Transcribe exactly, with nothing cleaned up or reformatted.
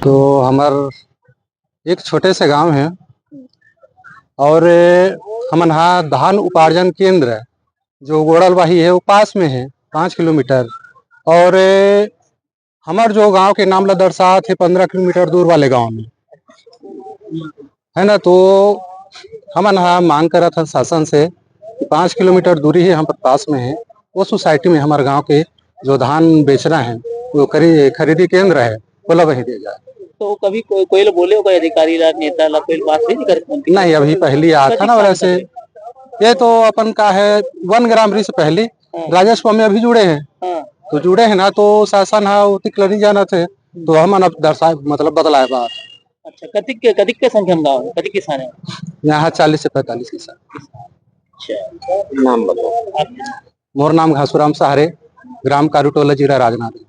तो हमर एक छोटे से गांव है और हमन हा धान उपार्जन केंद्र, जो गोड़लवाही है, वो पास में है, पाँच किलोमीटर। और हमर जो गांव के नाम ला दर्शात हे, पन्द्रह किलोमीटर दूर वाले गांव में, है ना। तो हमन हा मांग करत हन शासन से कि पाँच किलोमीटर दूरी ही हमर पास में है, वो सोसाइटी में हमर गांव के जो धान बेचना है, वो खरी-, खरीदी केंद्र है, ओला वहीं दे जाए। तो कभी को-, कोई ला बोले हो, कोई अधिकारी ला, नेता ला, कोई बात नहीं करे? नहीं, अभी पहली आत है ना, वैसे ये तो अपन का है, वन ग्राम री से पहली हाँ। राजेश स्वामी अभी जुड़े हैं। हाँ। तो जुड़े हैं ना, तो शासन हा ओतिक ला नहीं जाना थे, तो हमन अब दर्शा, मतलब बदलाए बात। अच्छा, कतिक के, कतिक के संख्या में गाँव है, कतिक किसान है? यहाँ चालीस से पैंतालीस किसान। अच्छा। नाम बताओ। आप मोर नाम घासुराम सहारे, ग्राम कारूटोला, जिला राजनांदगांव।